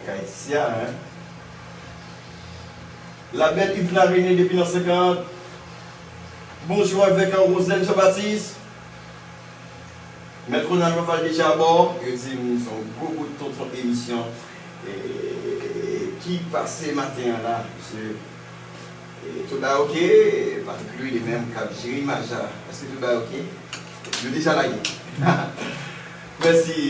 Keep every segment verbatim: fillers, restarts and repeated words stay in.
Kay Tisya, hein. La belle Yvna René depi nan senkant. Bonjou avèk Roselyn Jean Baptiste. Mèt Ronald Faval deja abò. Yo di m se yon gwo bout tonton emisyon, e, ki pase maten an la, mesye. E, tout bagay oke, Patrick Louis li menm k ap jere imaj la. Èske tout bagay oke? Yo deja lage. Mèsi,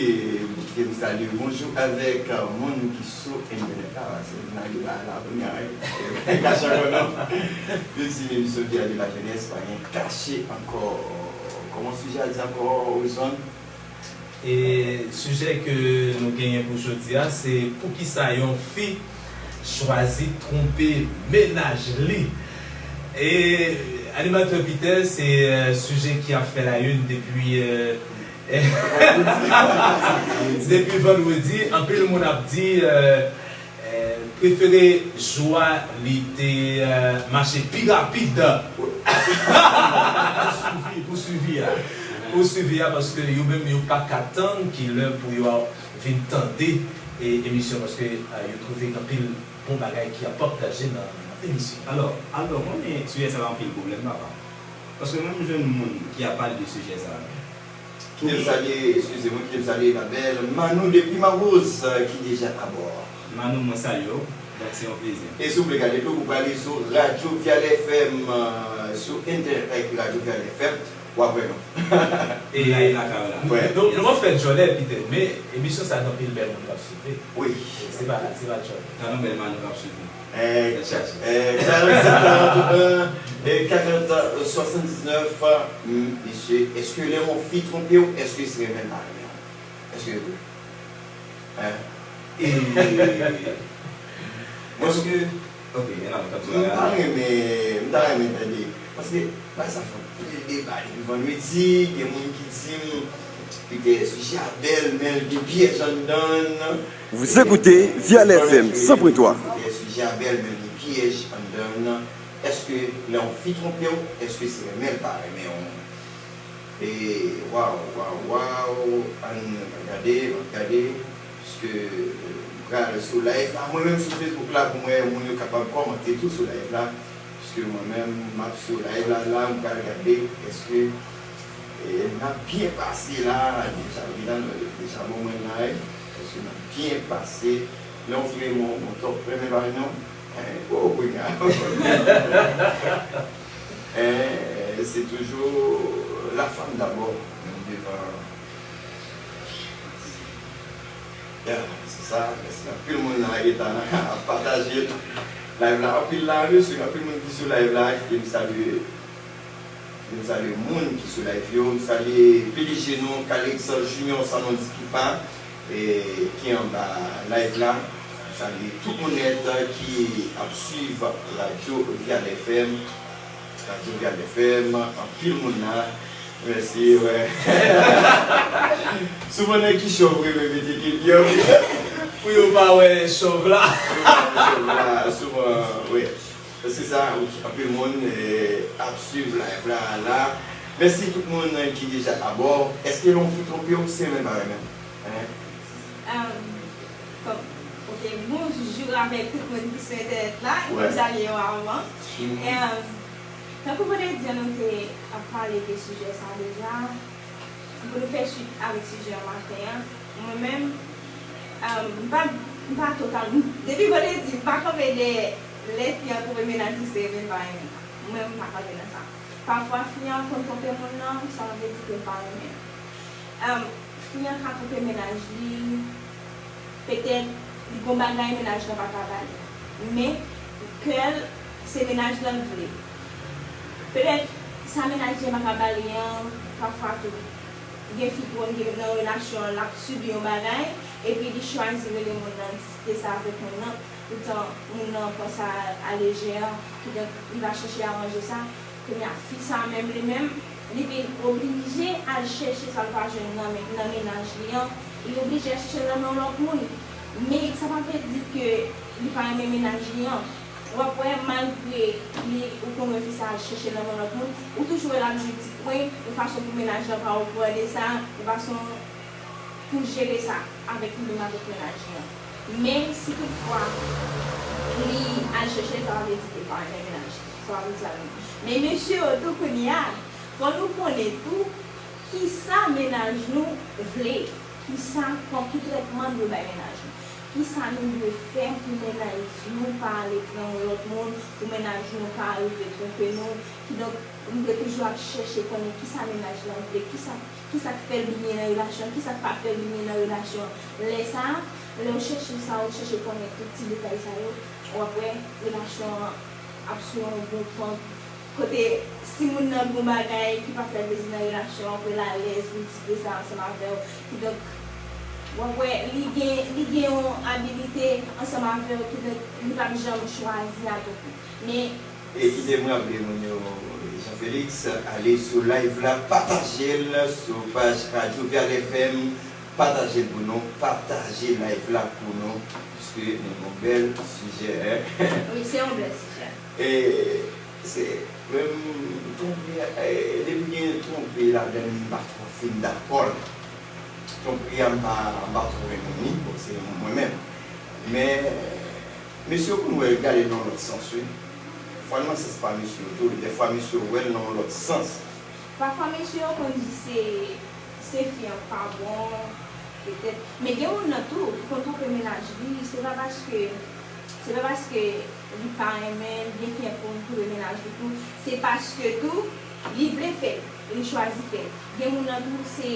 ke m salye. Bonjou avèk, euh, moun ki sou entènèt la. Se m lage bagay la kounye a, wi. Kache ankò non. Yo di emisyon Via de la Jeunesse, pa gen kache ankò. Kòman sijè a di ankò, Wilson? E sijè ke nou genyen pou jodi a, se poukisa yon fi chwazi twonpe mennaj li. E animatè Peter, se, euh, sijè ki ap fè la une depi, euh, depi vandredi. Anpil moun ap di, euh, euh, prefere jou a li te, euh, mache pi rapid pou swivi, pou swivi a. Pou swivi a, paske yo menm yo pa ka tann ki lè pou yo vin tande, e, emisyon, paske, euh, yo twouve gen anpil bon bagay ki ap pataje nan, nan emisyon. Alò, Aldo, konnen sijè sa la anpil pwoblèm, papa. Paske mwen, m jwenn moun ki ap pale de sijè sa la. Kite m salye, eskize mwen, kite m salye Labèl Manou depi Mawoz, euh, ki deja abò. Manou, mwen salye w. Donk, se yon plezi. E si w vle gade tou, ou prale sou Radyo Vyal F M, euh, sou entènèt la, ekri Radyo Vyal F M, w ap wè nou. E nou lakay la. Nou, nou, nou fè djòlè, Peter, men emisyon sa a gen anpil bèl moun k ap swiv li. Wi. Se pa, se pa djòlè. Gade yon bèl Manou k ap swiv nou. Eh, eh, karant sèt, karant en, eh, karant, swasanndisnèf, hmm, mesye, èske lè yon fi twonpe w, èske se renmen l pa renmen w? Èske se vre? Hein? E, paske, ok, e la, m ta di m ta renmen, m ta renmen tande. Paske, bagay sa fè anpil deba depi vandredi, gen moun ki di m, Peter, sijè a bèl, men l gen pyèj anndan l. Vous écoutez Vial F M cent point trois. Sijè a bèl, men gen pyèj anndan l. Èske lè yon fi twonpe w, èske se renmen l pa renmen w? E, waw, waw, waw, ann gade, ann gade, piske, euh, m pral sou live la. Mwen menm sou Facebook la, pou mwen, moun yo kapab kòmante tou sou live la. Piske mwen menm, m ap sou live la, la, m pral gade, èske, eh, n ap byen pase la, deja, deja, deja bon mwen la, eh. Èske n ap byen pase? Lè yon fi renmen w, bon, twòp, renmen pa renmen w, eh, oh, kounye a. Eh, se toujou la femme d'abord, menm devan. Ya, se sa, mèsi. Anpil moun nan la gentan ap pataje live la. Anpil la, mesye, anpil moun ki sou live la, kite m salye. Kite m salye moun ki sou live yo. M salye P D G nou, Calix Junior Sanon Dikipa, e, ki anba live la. M salye tout moun nèt ki ap swiv Radyo Vyal F M. Radyo Vyal F M, anpil moun la. Mèsi, wè. Souvan nèg ki chòv renmen mete kepyè pou yo pa wè chòv la. Pou yo pa wè chòv la, souvan, wè. Se sa, wi, anpil moun, eh, ap swiv live la, la. Mèsi tout moun ki deja abò. Èske lè yon fi twonpe w, se renmen pa renmen? Hein? Kòm, ok, bonjou avèk tout moun ki sou entènèt la, e m salye yo avan. Em, tankou vandredi an, nou te ap pale de sijè sa deja. Pou nou fè swit avèk sijè an maten an, mwen menm, em, m pa, m pa total, m, depi vandredi, m pa kanpe dèyè lè fi an twonpe mennaj li, se renmen l pa renmen l. Mwen menm, m pa kanpe nan sa. Pafwa, fi an konn twonpe moun nan, sa pa vle di ke l pa renmen l. Em, fi an ka twonpe mennaj li, petèt li gon bagay mennaj lan pa ka ba li. Men, kè l, se mennaj lan l vle. Petèt, sa mennaj li an pa ka ba li an, pafwa tou, gen fi ki konn gen nan relasyon an, l ap sibi yon bagay, epi li chwazi rele moun nan, diskite sa avèk moun nan, poutan moun nan pran sa alejè, kidonk li va chèche aranje sa. Kounye a, fi sa a menm, li menm, li vin oblije al chèche sa l pa jwenn nan men, nan mennaj li an. Li oblije al chèche l nan men yon lòt moun. Men sa pa vle di ke li pa renmen mennaj li an. W ap wè, malgre li, ou konn wè fi sa a al chèche l nan men yon lòt moun, ou toujou wè l ap jwe ti kwen, yon fason pou mennaj lan pa okouran de sa, yon fason pou jere sa avèk li menm avèk mennaj li an. Men si toutfwa li al chèche l, sa pa vle di ke l pa renmen mennaj li. Sa pa vle di sa non. Men mesye yo tou kounye a, fò nou konnen tou kisa mennaj nou vle, kisa, kon ki trètman nou dwe bay mennaj nou. Kisa nou dwe fè pou mennaj nou pa ale pran yon lòt moun, pou mennaj nou pa rive twonpe nou. Kidonk, nou dwe toujou ap chèche konnen kisa mennaj lan vle, kisa, kisa k fè l byen nan relasyon, kisa k pa fè l byen nan relasyon. Lè sa a, lè w chèche sa, w chèche konnen tout ti detay sa yo, w ap wè relasyon an ap sou yon bon pant. Kote, si moun nan gen yon bagay ki pa fè l plezi nan relasyon an, w ap wè l alèz pou l di de sa ansanm avè w. Kidonk, w ap wè li gen, li gen yon abilite ansanm avè w, kidonk li p ap janm chwazi a tou kou. Men, e kite m raple moun yo, Jean Félix, ale sou live la, pataje l sou paj Radyo Vyal F M, pataje l pou nou, pataje live la pou nou, piske nou gen yon bèl sijè, en. Wi, se yon bèl sijè. E se, men, twonpe, e, depi gen twonpe ladan l, m pa twò fin dakò l. Twonpe a, m pa, m pa twò renmen li, bon, se mwen menm. Men, mesye yo konn wè, gade l nan lòt sans, wi. Fwa nan sans pa mesye yo tou, dèfwa mesye yo wè l nan yon lòt sans. Pafwa mesye yo konn di se, se fi an k pa bon, petèt. Men gen moun nan tou ki konn twonpe mennaj li, se pa paske, se pa paske li pa renmen l, gen fi an konn twonpe mennaj li tou, se paske tou, li vle fè l, li chwazi fè l. Gen moun nan tou, se,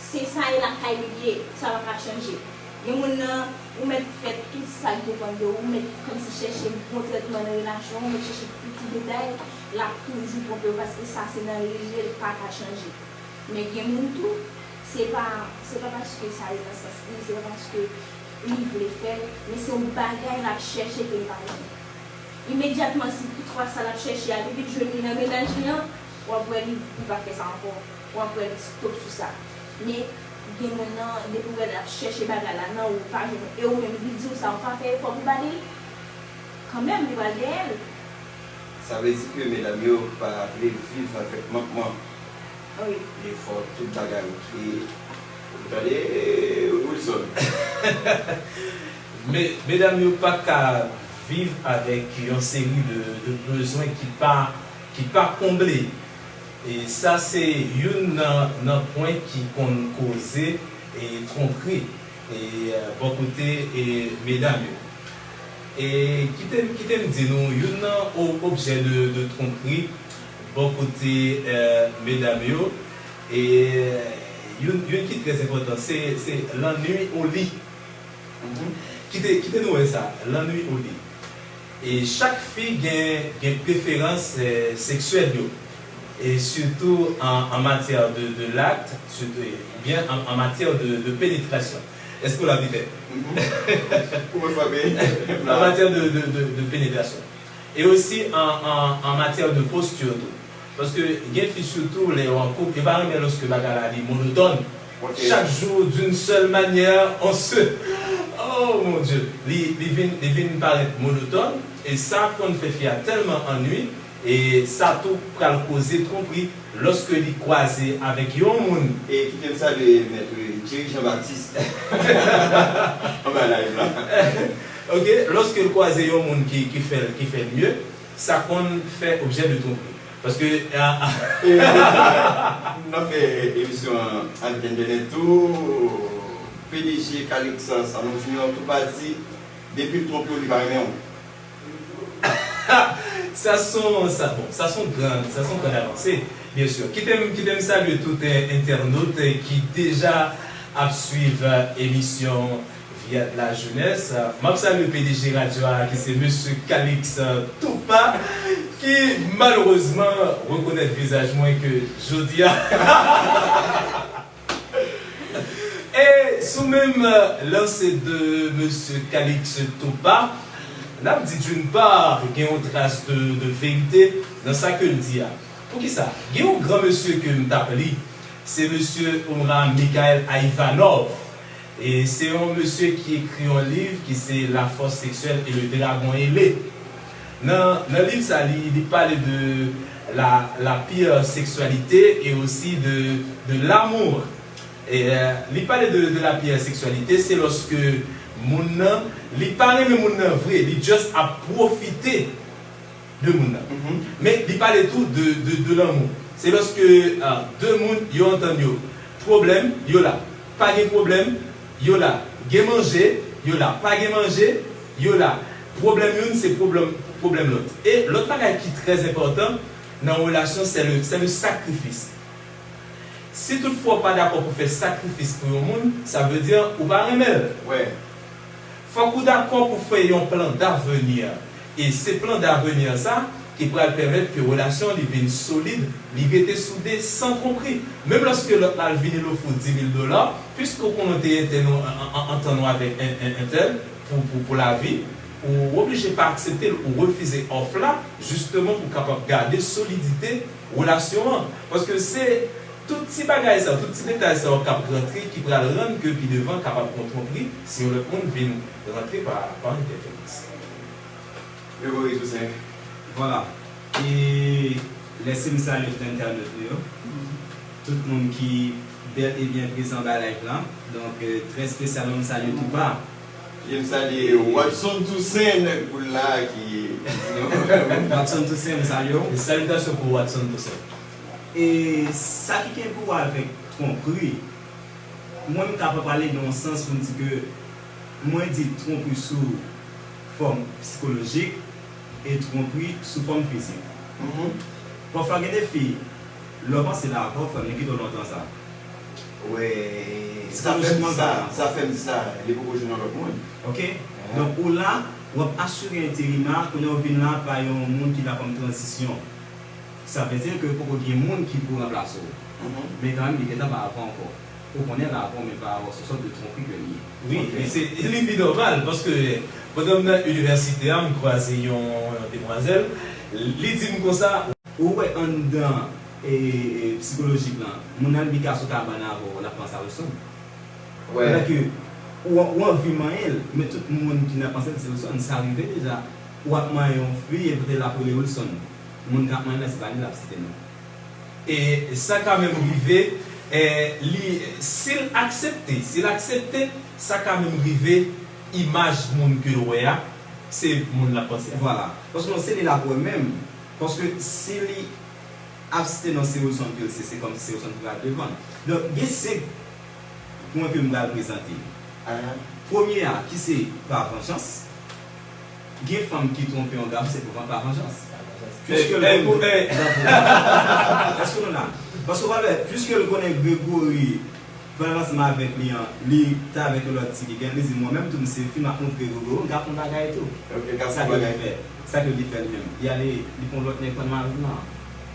se sa e lakay li ye, sa pa ka chanje. Gen moun nan, ou mèt fè tout sa l depann de ou, ou mèt kòmsi chèche bon trètman nan relasyon an, ou mèt chèche tout ti detay, l ap toujou twonpe w paske sa se nan li l ye, l pa ka chanje. Men gen moun tou, se pa, se pa paske sa rive nan sans li, se pa paske li vle fè l, men se yon bagay l ap chèche ke l pa jwenn. Imedyatman, si toutfwa sa l ap chèche a, depi l jwenn li nan mennaj li an, w ap wè li, li pa fè sa ankò. W ap wè li stop sou sa. Men, gen moun nan, depi w wè l ap chèche bagay la nan ou, pa jwenn ou, e ou menm, li di w sa, ou pa fè efò pou bali l, kanmenm, li pral dèyè l. Sa vle di ke medam yo pa vle viv avèk mankman. Wi. Li fò tout bagay oke. Ou tande, Wilson? Me-, medam yo pa ka viv avèk yon seri de, de bezwen ki pa, ki pa konble. E sa se youn nan, nan pwen ki konn koze, e, twonpri, e, bò kote, e, medam yo. E kite m, kite m di nou, youn nan o-, objè de, de twonpri bò kote, e, medam yo, e youn, youn ki trè enpòtan, se, se lannwi o li. Mhm. Kite, kite nou wè sa, lannwi o li. E chak fi gen, gen preferans, e, seksyèl yo. E sitou an, an matyè de, de lakt, sitou, oubyen an, an matyè de, de penetrasyon. Èske w la, Peter? Mhm. Kouman frape? An matyè de, de, de, de penetrasyon. E osi an, an, an matyè de posti tou. Paske gen fi sitou lè yo an koup, yo pa renmen lòske bagay la li monotòn. Ok. Chaque jour d'une seule manière, on se, oh mon Dieu, li, li vin, li vin parèt monotòn, e sa konn fè fi a tèlman annui, e sa tou pral koze twonpri lòske li kwaze avèk yon moun. E kite m salye mèt Thierry Jean Baptiste anba live la. Ok, lòske l kwaze yon moun ki, ki fè l, ki fè l mye, sa konn fè objè de twonpri. Paske, a, a, e, n ap fè emisyon an avèk entènèt tou. P D G Calix Sanon Junior tou pa di, depi l twonpe w, li pa renmen w. Sa son, sa, bon, sa son gran, sa son gran avanse, byen si. Kite m, kite m salye tout, e, entènot, e, ki deja ap swiv, e, emisyon Via de la Jeunesse. M ap salye P D G radyo a, ki se mesye Calix Toupa, ki malerezman rekonèt vizaj mwen ke jodi a. E sou menm lanse de mesye Calix Toupa, n ap di d'une part, gen yon tras de, de verite nan sa ke l di a. Poukisa? Gen yon gran mesye ke m t ap li, se mesye Omra Mikhail Ivanov. E se yon mesye ki ekri yon liv ki se La force sexuelle et le dragon ailé. Nan, nan liv sa, li, li pale de la, la pire sexualité et aussi de, de l'amour. E, euh, li pale de, de la pire sexualité, se lòske Moun nan, li pa renmen moun nan vre, li just ap pwofite de moun nan. Men li pale tou de, de, de lanmou. Se lòske ah, de moun yo antann yo. Pwoblèm, yo la. Pa gen pwoblèm, yo la. Gen manje, yo la. Pa gen manje, yo la. Pwoblèm youn se pwoblèm, pwoblèm lòt. E lòt bagay ki trè enpòtan nan yon relasyon, se le, se le sakrifis. Si toutfwa w pa dakò pou fè sakrifis pou yon moun, sa vle di ou pa renmen l. Fòk ou dakò pou fè yon plan d'avenir. E se plan d'avenir sa ki pral pèmèt ke relasyon li vin solid, li rete soude san twonpri. Menm lòske lòt la al vini l ofri w dis mil dola, piske ou konnen w te entèn ou, an, an, antann ou avèk en, en, entèl pou, pou, pou lavi, ou oblije pa aksepte l, ou refize òf la, jisteman pou kapab gade solidite relasyon an. Paske se tout ti bagay sa, tout ti detay sa yo k ap rantre ki pral rann ke pi devan kapab gon twonpri si yon lòt moun vin rantre pa, pa entèferans. Grégory Toussaint. Vwala. E lèse m salye tout entènot nou yo. Tout moun ki bèl e byen prezan anba live la. Donk, euh, trè espesyalman, m salye Touba. E m salye Watson Toussaint, nèg boul la ki Watson Toussaint, m salye w. E salitasyon pou Watson Toussaint. E sa ki gen pou wè avèk twonpri, mwen, m ka pa pale nan yon sans pou m di ke mwen di twonpri sou fòm sikolojik e twonpri sou fòm fizik. Pafwa, gen de fi, lè w panse l avè w, fò l gen kite w lontan sa. Wi, sa fè m sa, sa fè m sa, li poko jwenn yon lòt moun. Ok? Donk, ou la, w ap asire enterim la, kounye a w vin la pa yon moun ki la kòm tranzisyon. Sa vle di ke poko gen moun ki pou ranplase w. Men kanmenm, li gentan pa avè w ankò. Ou konnen l avè w, men pa avè w, se sòt de twonpri ke li ye. Wi, men se, li pi nòmal, paske pandan m nan inivèsite a, m kwaze yon, yon demwazèl, li di m konsa. Ou wè anndan, e, e, sikolojik lan, moun nan li ka sou kabann avè w, l ap panse a Wilson. Pandan ke ou, ou anvi manyen l, men tout moun ki nan panse l se Wilson, sa rive deja. Ou ap manyen yon fi, epi l ap rele Wilson. Moun k ap manyen l la, se pa li l ap site non. E sa ka menm rive, e, li, si l aksepte, si l aksepte, sa ka menm rive imaj moun ke l wè a, se moun l ap panse a. Vwala. Paske non, se li l ap wè menm. Paske si li ap site non, se Wilson ke l se, se kòmsi se Wilson ki pral devan l. Donk, gen senk pwen ke m pral prezante. Premye a, ki se pa vanjans. Gen fanm ki twonpe yon gason, se pou van-, pa vanjans. Piske l konnen, èske nou la? Paske w pa wè, piske l konnen Gregory, pandan l ansanm avèk li an, li t avèk yon lòt ti ki gen, li di, mwen menm tou, m se fi, m ap montre Gregory, m ka fè yon bagay tou. Sa ke li fè, sa ke li fè li menm. Li ale, li pran lòt nèg pandan mari m nan.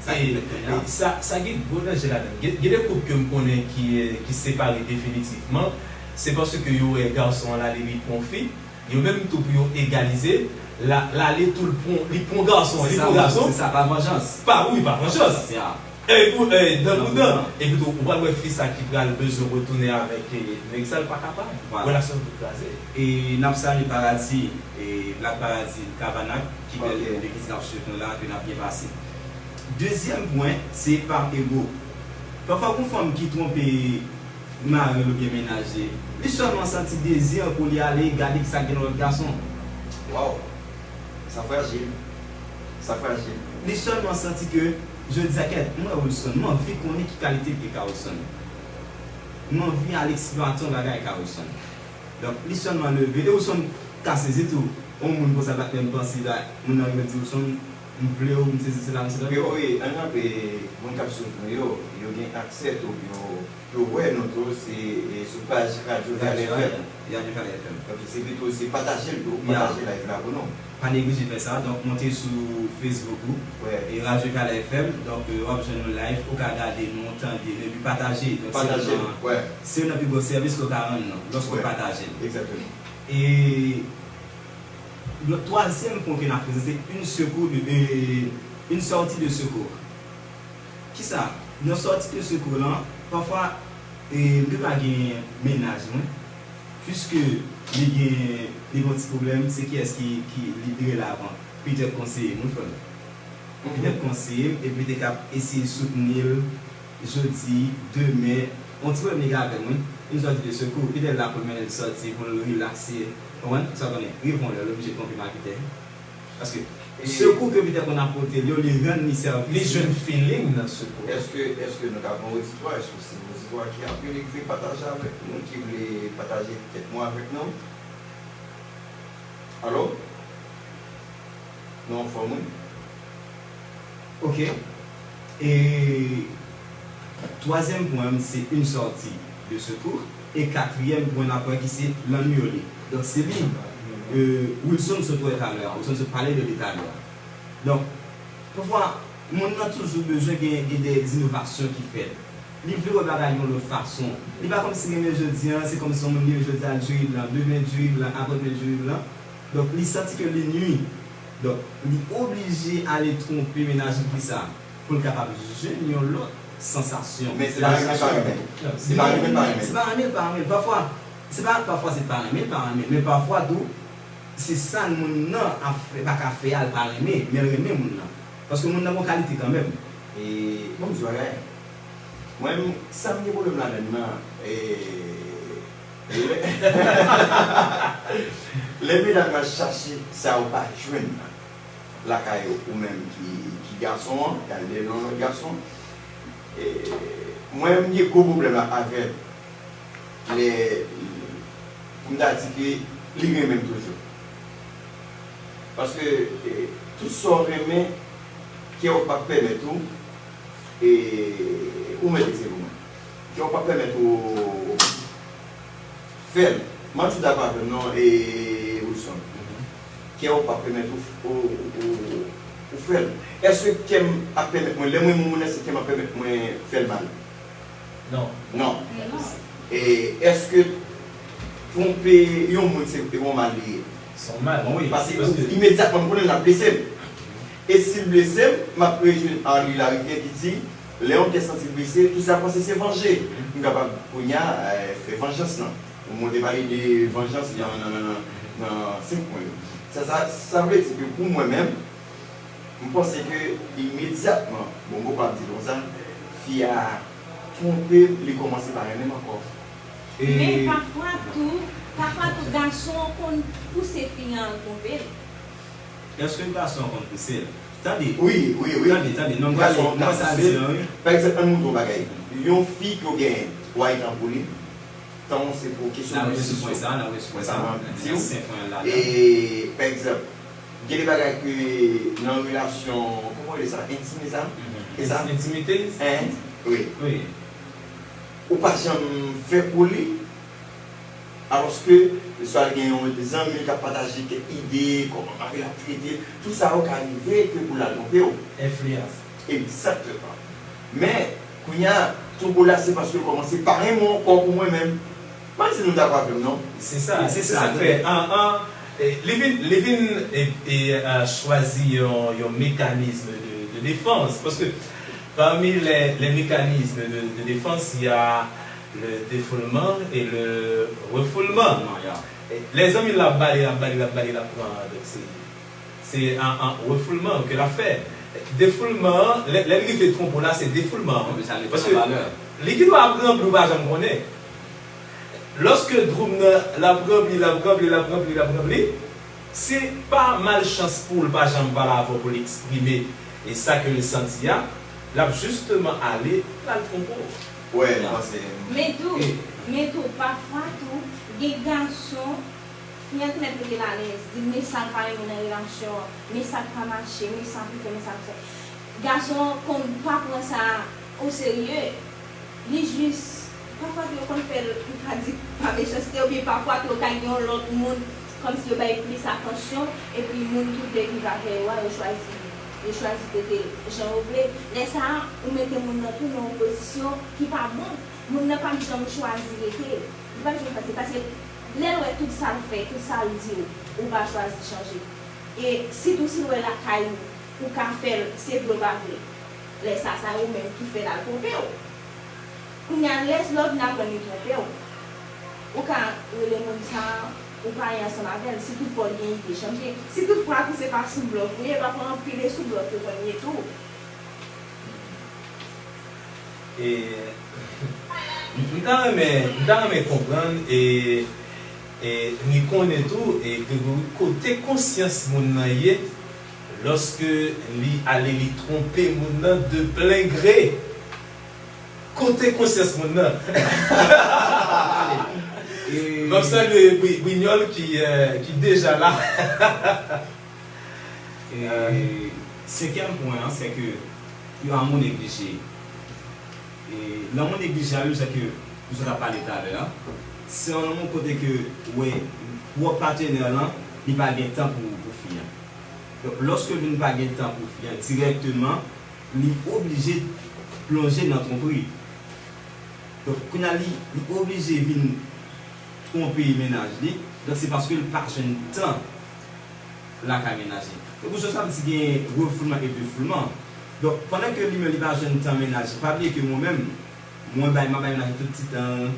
Sa ki fèt kounye a. Sa, sa gen gwo danje ladan l. Gen, gen de koup ke m konnen ki, ki separe definitivman. Se paske yo wè gason an l ale, li pran fi. Yo menm tou pou yo egalize, l a, l ale tou, l pran, li pran gason, li pran gason. Se sa, pa vanjans. Pa, wi, pa vanjans. Se sa. E pou, e, dan pou dan. Epi tou, ou pral wè fi sa ki pral bezwen retounen avèk, e, nèg sa, l pa kapab. Relasyon tou kraze. E n ap salye Paradi, e, Black Paradi Kavanak, ki bèl legliz k ap swiv nou la, ke n ap byen pase. Dezyèm pwen, se pa ego. Pafwa, gon fanm ki twonpe mari l oubyen mennaj li, li sèlman santi dezi pou li ale gade kisa k gen nan lòt gason. Waw! Sa frajil. Sa frajil. Li sèlman santi ke, jodi a, kèt, m wè Wilson, m anvi konnen ki kalite l gen ka Wilson. M anvi al eksplwate yon bagay ka Wilson. Donk, li sèlman leve, e Wilson ka sezi tou. Yon moun konsa pa t menm panse la, moun nan rive di Wilson, m vle w, m sezi sela, m sela. Wi, wi, ann raple, moun k ap swiv nou yo, yo gen aksè tou pou yo, pou yo wè nou tou, se, e, sou paj Radyo Vale F M. Radyo Vale F M. Ok, se pito, se pataje l tou, pataje live la pou nou. Pa neglije fè sa, donk monte sou Facebook ou, e Radyo Vale F M, donk, e, w ap jwenn nou live, ou ka gade nou, tande nou, epi pataje. Donk, se youn nan, se youn nan pi gwo sèvis ke w ka rann nou, lòske w pataje l. E lòt twazyèm pwen ke n ap prezante, se une secours de, e, une sortie de secours. Kisa? Nan sòti de sekou lan, pafwa, e, m te pa gen mennaj mwen, piske li gen, li gen yon ti pwoblèm, se kiyès ki, ki li, li rele avan? Petèt konseye m, wi, frè m. Petèt konseye m, epi te ka eseye soutni l jodi, demen, yon ti pwoblèm li gen avè m, wi. Yon sòti de sekou, Pitè la pou l mennen l sòti, pou l rilakse. Konprann? Sa w konnen, rive yon lè, l oblije twonpe makitè. Paske sekou ke Pitè konn ap pote l yo, li rann li sèvis. Li jwenn feeling nan sekou. Èske, èske nou ka pran oditwa? Èske se yon oditwa ki ap vini, ki vle pataje avèk nou, ki vle pataje tèt nou avèk nou? Alo? Nou anfòm, wi. Ok. E twazyèm pwen m, se une sortie de secours. E katriyèm pwen n ap wè ki se lannyole. Donk, se li, euh, Wilson sot wè talè a. Wilson sot pale de li talè a. Donk, pafwa, moun nan toujou bezwen gen, gen de inovasyon ki fèt. Li vle wè bagay yon lòt fason. Li pa kòmsi renmen jodi a, se kòmsi yon moun li jodi a, l jwi blan, demen l jwi blan, aprè demen l jwi blan. Donk, li santi ke li nui. Donk, li oblije ale twonpe mennaj li ki sa, pou l kapab jwenn yon lòt sansasyon. Men se pa renmen l pa renmen. Se pa renmen l pa renmen. Se pa renmen l pa renmen. Pafwa, se pa, pafwa se pa renmen l pa renmen, men pafwa tou, se sa moun nan ap fè, pa ka fè a, l pa renmen, men l renmen moun nan. Paske moun nan gon kalite kanmenm. E, bon, m di w bagay. Mwen, sa m gen pwoblèm ladann nan, e, lè, lè medam nan chache sa yo pa jwenn nan lakay ou menm ki, ki gason an, y al dèyè yon lòt gason. E, mwen, m gen gwo pwoblèm la avè l. Lè, pou m ta di ke li renmen m toujou. Paske, e, tout sa w renmen, kè w p ap pèmèt ou, e, ou mèt di se pou mwen. Kè w p ap pèmèt ou fè l. M ann dakò avè m non, e, Wilson. Kè w p ap pèmèt ou, ou, ou, ou, ou fè l. Èske kè m ap pèmèt mwen, lè mwen renmen yon moun, èske kè m ap pèmèt mwen fè l mal? Non. Non. Non. E èske twonpe yon moun se yon mal li ye? Se yon mal, wi. Paske imedyatman m konnen l ap blese m. E si l blese m, m ap rejwenn Arly Larivière ki di, lè yon kè santi l blese, tout sa l panse se vanje. M kapab kounye a, eh, fè vanjans lan. Mwen te pale de vanjans nan, nan, nan, nan, nan senk pwen yo. Sa, sa, sa vle di ke pou mwen menm, m panse ke imedyatman, bon, m poko ap di l konsa, fi a twonpe m, li kòmanse pa renmen m ankò. E men pafwa tou, pafwa tou, gason an konn pouse fi an al twonpe l. Èske gason an konn pouse l? Tande. Wi, wi, wi. Tande, tande. Non, m pale, m pale sa di an, wi. Pa egzanp, ann montre yon bagay. Yon fi ki w genyen, w a etan pou li, tan w se pou kesyon. N a rete sou pwen sa, n a rete sou pwen sa. Nan senk pwen ladan. E, pa egzanp, gen de bagay ke nan relasyon, kòman w rele sa? Entime sa? Mhm. E sa? Entimite? Hein? Wi. Wi. Ou pa janm fè pou li, alòske, swa l gen yon zanmi l k ap pataje kèk ide, kòman mari l ap trete l, tout sa yo ka rive ke pou l al twonpe w. Enfliyans. Egzakteman. Men, kounye a, twonpe w la, se paske l kòmanse pa renmen w ankò pou mwen menm. M pa di nou dakò avè m, non. Se sa, se sa k fè, an, an, eh, li vin, li vin, eh, eh, ah, chwazi yon, yon mécanisme de, de défense. Paske parmi les, les mécanismes de, de défense, il y a le défoulement et le refoulement. Refoulement, ya. Eh, lè zanmi l ap bale, l ap bale, l ap bale, l ap pran, donk se Se an, an refoulman ke l ap fè. Defoulman an, lè, lè l rive twonpe w la, se defoulman an. Paske likid ou ap ranpli, ou pa janm konnen. Lòske dwoum nan, l ap ranpli, l ap ranpli, l ap ranpli, l ap ranpli, se pa malchans pou l pa janm pale avè w pou l eksprime e sa ke l santi a, l ap jisteman ale, l al twonpe w. Wè, m panse. Men tou, men tou, pafwa tou, gen gason, fi an t mèt mete l alèz, di l men sa l pa renmen nan relasyon an, men sa k pa mache, men sa pou fè, men sa pou fè. Gason an konn pa pran sa oserye. Li jis, pafwa tou yo konn fè l, m ka di pa mechanste, oubyen pafwa tou yo ka gen yon lòt moun, kòmsi yo bay plis atansyon, epi moun ki vle viv avè yo a, yo chwazi, yo chwazi trete l jan yo vle. Lè sa a, ou mete moun nan tou nan yon pozisyon ki pa bon. Moun nan p ap janm chwazi rete. Li p ap janm chwazi. Paske lè l wè tout sa l fè, tout sa l di w, ou pa chwazi chanje. E sitou si l wè lakay ou, ou ka fè l, se vle w pa vle. Lè sa, sa ou menm ki fè l al twonpe w. Kounye a, lè love vin aprann li twonpe w, ou ka rele moun sa a, ou pa ye ansanm avè l, si toutfwa w gen ide chanje. Si toutfwa tou se pa sou blòf ou ye, pafwa anpil e sou blòf yo konn ye tou. E, M ta renmen, m ta renmen konprann e, e li konnen tou e Gregory kote konsyans moun nan ye lòske li ale li twonpe moun nan de plen gre. Kote konsyans moun nan? M ap salye Bri- Brignol ki, euh, ki deja la. E senkyèm pwen an, se ke yon moun neglije. E lè moun neglije a, menm jan ke nou sot ap pale talè a, se yon moun kote ke, wè, pwòp patnè lan, li pa gen tan pou, pou fi an. Donk, lòske vin pa gen tan pou fi an, dirèkteman, li oblije plonje nan twonpri. Donk, kounye a, li, li oblije vin twonpe mennaj li. Donk, se paske li pa jwenn tan lakay mennaj li. Donk, ou jwenn sa vle di gen refoulman e defoulman. Donk, pandan ke li menm li pa jwenn tan mennaj li, pa bliye ke mwen menm, mwen bay, m ap bay mennaj li tout ti tan,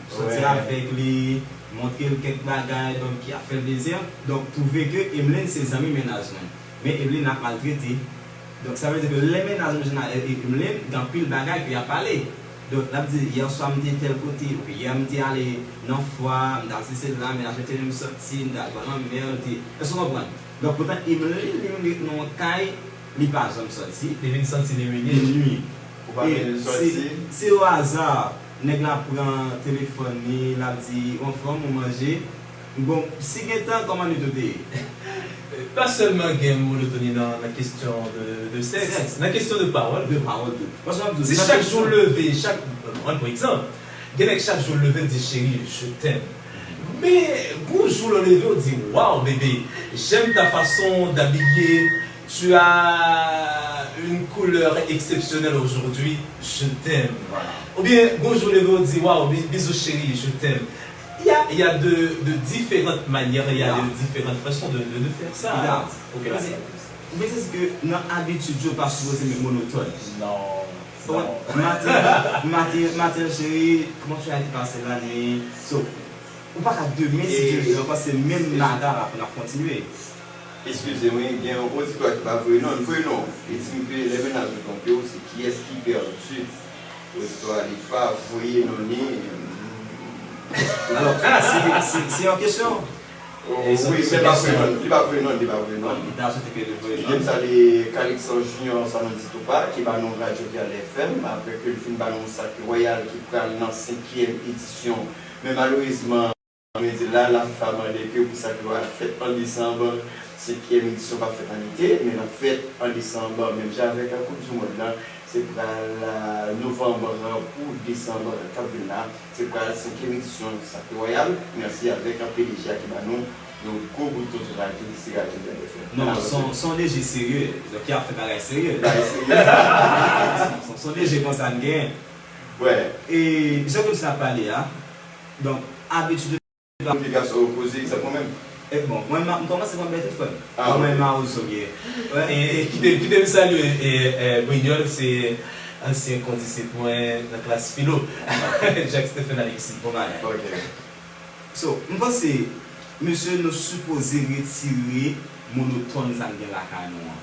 soti avèk li, montre l kèk bagay, donk, ki ap fè l plezi. Donk, twouve ke Emeline se zanmi mennaj mwen. Men Emeline ap maltrete. Donk, sa vle di ke lè mennaj mwen jwenn avèk Emeline, gen anpil bagay ke y ap pale. Donk, l ap di, yè swa m te tèl kote, oubyen yè m te ale nan fwa, m t al sesi sela, mennaj mwen te rele m soti, m t al bwè lanmè, m te. Èske w konprann? Donk, poutan Emeline, li menm, li ret nan yon kay, li pa janm soti. Li vin santi li nwi. Li nwi. Ou pa vle l soti? Se o aza, nèg la pran telefòn li, l ap di, w anfòm, ou manje. Bon, si gen tan, kòman nou tou te ye? Pa sèlman gen monotoni nan, nan kesyon de, de sèks, nan kesyon de pawòl. De pawòl tou. Paske m ap di w, si chak jou w leve, chak, mwen pran egzanp, gen nèg chak jou l leve, l di, cheri, je t'aime. Men, gon jou lè w leve, w di, waw, bebe, j'aime ta façon d'habiller, tu as une couleur exceptionnelle aujourd'hui, je t'aime. Oubyen, gon jou leve, w di, waw, bi- bizou cheri, je t'aime. Il y a, il y a de, de différentes manières, il y a de différentes façons de, de, de faire ça. Ou vle di ke nan abitid yo pa sipoze men monotòn. Non. Maten, maten, maten cheri, kòman tu as été passer la nuit? So, ou pa ka demen si Dye vle ankò se menm bagay la pou n ap kontinye. Eskize m wi, gen yon oditwa ki pa voye non l, voye non w. Li di m ke lè mennaj ou twonpe w, se kiyès ki pèdi? Oditwa li pa voye non ni. Alò, se se- se yon kesyon. Oh, wi, men pa voye non, li pa voye non, li pa voye non. Li ta swete ke li voye non. Li di m sa, li Calixte Junior, sa nou di tou pa, ki ba nou radyo Vyal F M, apre ke l fin ba nou Sacré Royal ki pral nan senkyèm edisyon. Men malerezman, Mwen di la, la FIFA mande ke pou sa ki pral fèt an desanm, senkyèm edisyon p ap fèt an ete, men l ap fèt an desanm, menm jan avèk Koup di mond lan, se pral novanm pou desanm k ap vin la, se pral senkyèm edisyon Sacré Royal. Mèsi avèk P D G a ki ba nou yon gwo bout kontra ki se Radyo Vyal F M. Non, se yon D G serye, donk y ap fè bagay serye. Bagay serye. Se yon D G konsa n gen. Wè. E jan ke misye ap pale a, donk, abitid Kote gason yo poze egzanp mwen menm. E bon, mwen m kòmanse pran bèt wi frè m. Mwen mawozo m ye. E kite kite m salye e Brignol se ansyen kondisip mwen nan klas filo. Jack Stephen Alexis. Bon bagay. So, m panse mesye nou sipoze retire monotòn sa n gen lakay nou an.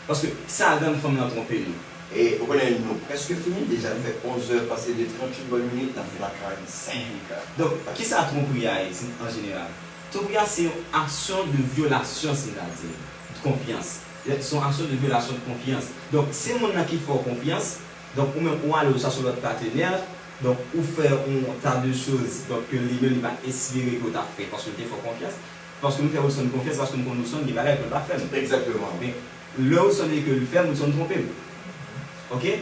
Paske sa rann fanm nan twonpe nou. E ou konnen nou prèske fini deja, l fè onzè pase de tranntuit bòn minit, n ap fè la karannsenk. Donk, kisa twonpri a ye an jeneral? Twonpri a se yon aksyon de vyolasyon, si n ta di l, de konfyans. Se yon aksyon de vyolasyon de konfyans. Donk, se moun nan ki fè w konfyans, donk ou menm ou ale ou chache yon lòt patenè, donk ou fè yon ta de choz, donk ke li menm li pa t espere ke w t ap fè, paske l te fè w konfyans. Paske m fè Wilson konfyans, paske m konn Wilson gen bagay ke l pa fè m. Egzakteman. Men, lè Wilson di ke l fè m, Wilson twonpe m. Oke?